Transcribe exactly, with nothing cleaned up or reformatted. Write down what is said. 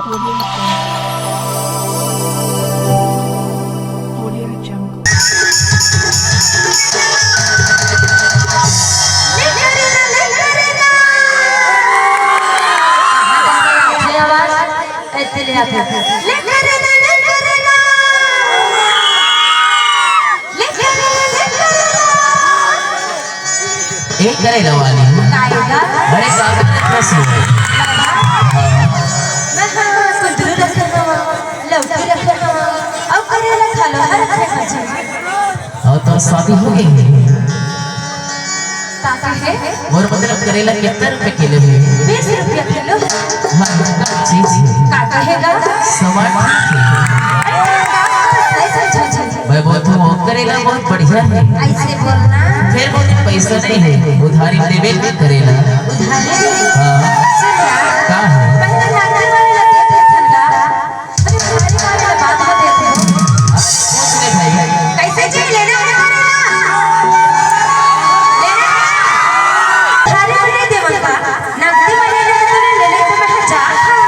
ये आवाज ऐसे ले आते हैं। ए करेला वाली। काहे गा? अरे काबर इतना सुन। मैं हाँ, कुंदरू रखे हवा, लौकी रखे हवा, अउ करेला खा लो, हर रखे हवा। अउ तो शादी हो गई है? का कहे? मोर मतलब करेला कितना रुपए किलो है? बीस रुपया किलो। हाँ, चीज है। का कहे गा? सवाल ठीक है। अरे, का बात है? सही, सही, सही, सही। मैं बोलत हूँ, वो करेला बहुत बढ़िया है। ऐसे बोलना। फिर बोलते, पैसा नहीं है, उधारी देवे का करेला। उधारी? हाँ। सुन ना। का है? पहले नागपुर वाले लगे थे ठंडा। अरे, उधारी वाले बात मत देते हो। अरे, पूछ ले भाई। कैसे चाहिए, लेना है करेला? लेना है? उधारी में नहीं देवन का। नकदी में लेने के तो ले ले, तो मैं जात हूँ।